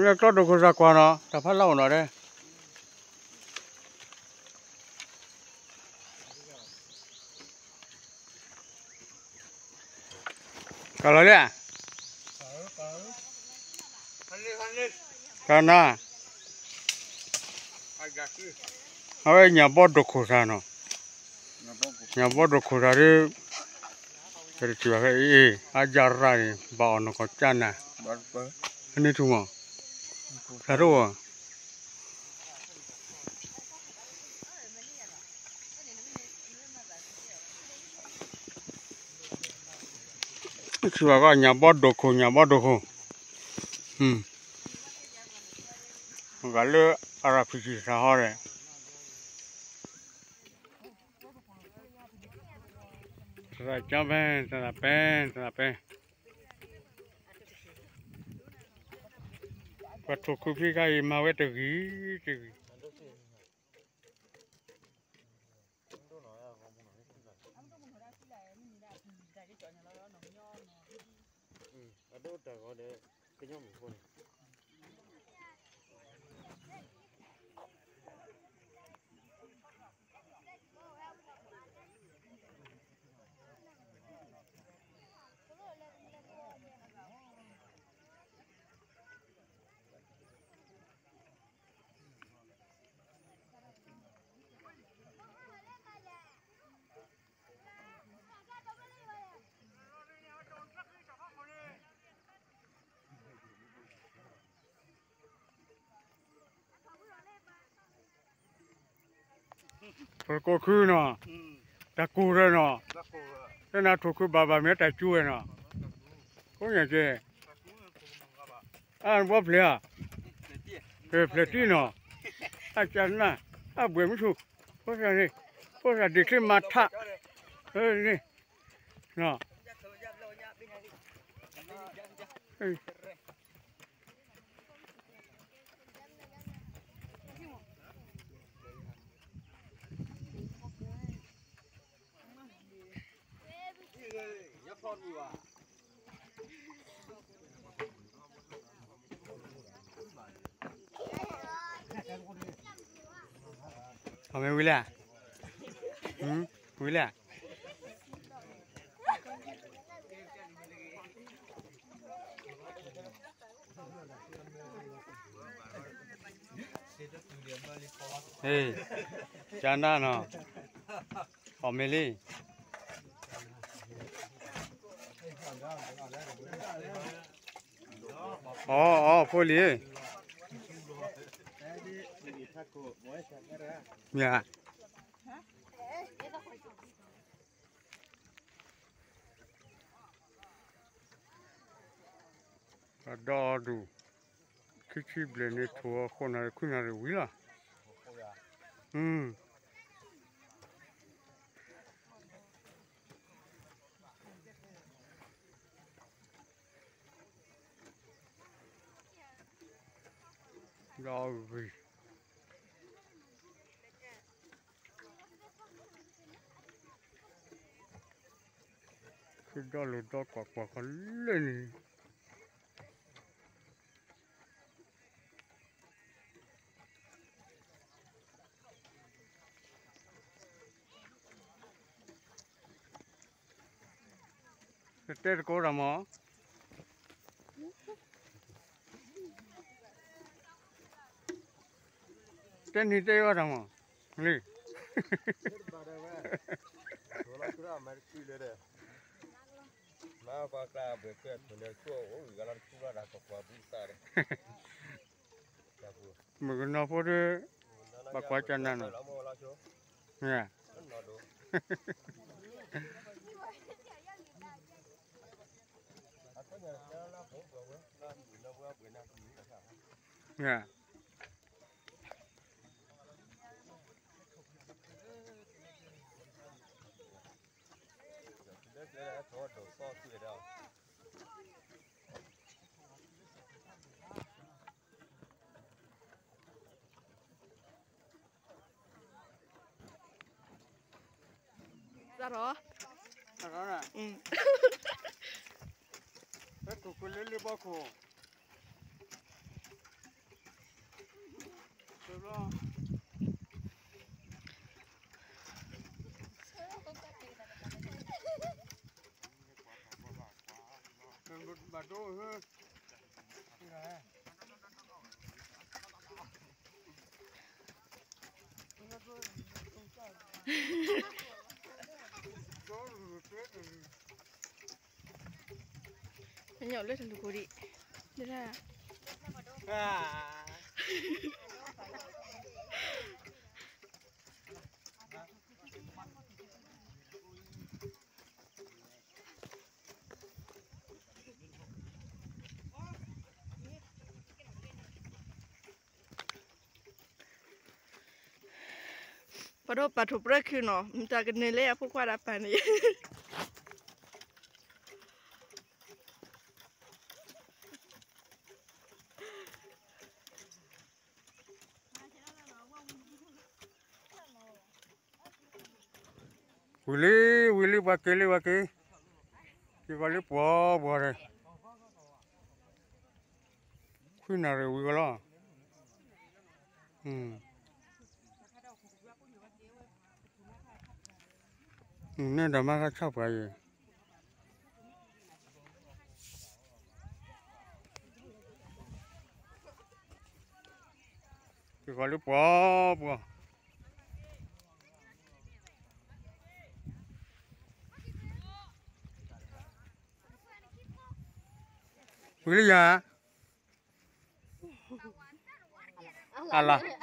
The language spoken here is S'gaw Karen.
ကျီၢ်ဒိၣ်ခိၣ်သးကွၢ်နီၤ တၢ်ဖးလၢအိၣ်နီၤဒဲး ကလီၤလံဧါ, ကနၤ, အဝဲညၣ်ဘီဒိၣ်ခိၣ်သးနီၤ, ညၣ်ဘီဒိၣ်ခိၣ်သးဒီး ပတထံၣ်ဘၣ်ဖဲအံၤ အယၢ်ရၣ်န့ၣ် ဘၣ်အီၣ်နီၢ်ကီၢ်ကၠါနၤ, အန့ၣ်ထူၣ်မး, သးတအိၣ် ထံၣ်ဘၣ်ကီး ညၣ်ဘီဒိၣ်ခိၣ် ညၣ်ဘီဒိၣ်ခိၣ်, ဂၤလၢ အရၣ်ဖံးဆံးသးဟီဒီး သရၣ်ကၠီဖဲ သရၣ်ပဲ သရၣ်ပဲ, ပှၤထိၣ်ခုဖံခါအံၤ မၤဝဲတဂ့ၤတဂ့ၤ ပကိးခုနီၤ, တၢ်ကိၢ်ရၢနီၤ, တနၤထိၣ်ခုဘၣ်ဘၣ်မ့ၢ်တၢ်ကၠူဝဲနီၤ, ကိးညါကဲ, အဘီဖျဲးဧါ, ဖျဲးတံၢ်နီၤ, အကနၣ်, အဘှဲးမုၢ်ဆူၣ်, ဖိသၣ်န့ၣ်, ဖိသၣ်ဒ့ၣ်ချ့မၤထး, န့ၣ်, နီၤ အမ့ၢ်ဝံၤလဲၣ်, ဝံၤလဲၣ်. ကနၣ်နီၤ, အီၣ်မ့ၢ်လံ, အီ အီ ဖိလံၤ, မ့ၢ်ဧါ. အဒီဒူၣ်, ခံဆံဘျဲၣ်န့ၣ် ထိၣ်အဃိနၣ်ရံၣ်ခွံနၣ်ရံၣ်ဝံၤလီၤ. ဒီဂ့ၤ ခံဒီလိၤဒီကွၢ်ကွၢ်ခီလၢန့ၣ် တတဲတကိးတၢ်မး, တဲနံၤတဲအီၤတၢ်မး, လံ မုၣ်ကနီၤဖိဒီး ဘၣ်ကွၢ်ကၠၢနၤနီၤ, မ့ၢ်ဧါ. စးထီၣ်, ဖဲခိၣ်ခိၣ်လၢလၢဘီခိၣ်, ပညိၣ်လၢတလူၤကိးဒံး, ဒ်လဲၣ်. ပှၤဒိးပာ်ထူၣ်ပြၢခုနီၤ, မတၤကန့ၢ်လၢအဖိခွါဒီးပၢ်န့ၣ် ဝံၤလံ ဝံၤလံ ပှၤက့ၤလံ ပှၤက့ၤ, က့ၤကီးလၢပှီၤပှီၤန့ၣ်, ခွံနၣ်ရံၣ်ဝံၤကီးလီၤ. န့ၣ်ဒီးမၤသးဆၣ်ပှၤအံၤ, က့ၤကီးလၢပှီၤပှီၤ ဝံၤလံယၤ, အလၤ,